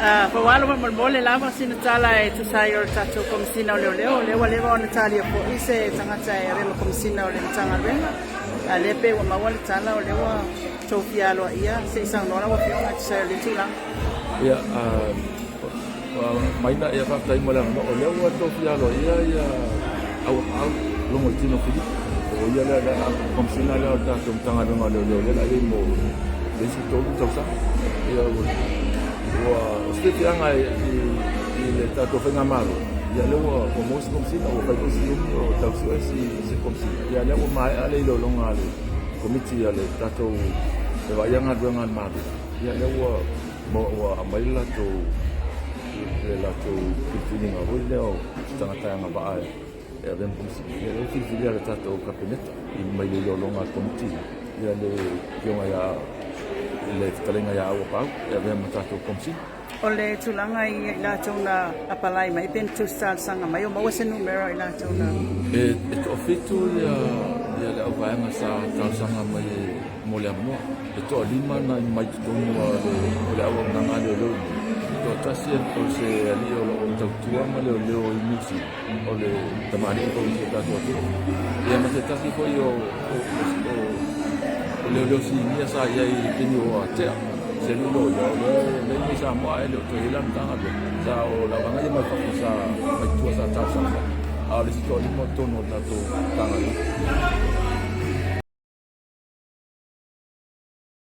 Faualo faamolemole lava sina tala e tusa ai o le tatou Komesina o Leoleo, o lea ua leva ona talia foi se tagata e avea ma Komesina o le Matagaluega, a o lea pei ua maua le tala o lea ua tofia aloaia. Se i saunoa lau Afioga e tusa ai o lea tulaga. Ia, Maina, ia faafetai mo le avanoa. O lea ua tofia aloaia ia Auapaau Logoitino Filipe. O ia lea lea Komesina lea o le tatou Matagaluega o Leoleo lea la i ai mo le isi 3 tausaga. Ia ua o se fiafiaga i le tatou faigamalo, ia lea ua maua se Komesina, ua fai foi si umi o tau sue se Komesina. Ia lea ua maea le iloiloga a le Komiti a le tatou e vaaia galuega a le Malo. Ia lea ua aumai le latou filifiliga foi lea o tagata e agavaa e avea ma Komesina. Ia lea ua filifilia e le tatou Kapeneta i mai le iloiloga a le Komiti ia le afioga ia le fetalaiga ia Auapaau e avea ma tatou Komesina. O le tulaga i i latou na apalai mai pe na tusi talosaga mai, o maua se numera o i latou na? E toafitu ia le auvaega sa talosaga mai mo le avanoa. E toalima na mai totonu o le auaunaga a leoleo i inei. E toatasi o se alii o lo o tautua ma leoleo i Niu Sila, o le tamalii foi o si o tatou atunuu. Ia ma se tasi foi o leoleo sinia sa i ai i le taimi o Atea, se alii loia, o lea e i inei i Samoa ae le o toe i ai lana Matagaluega. Sa o le auvaega ia mai fafo sa mai tua sa talosaga mai, a o le isi toalima o totonu o le tatou Matagaluega.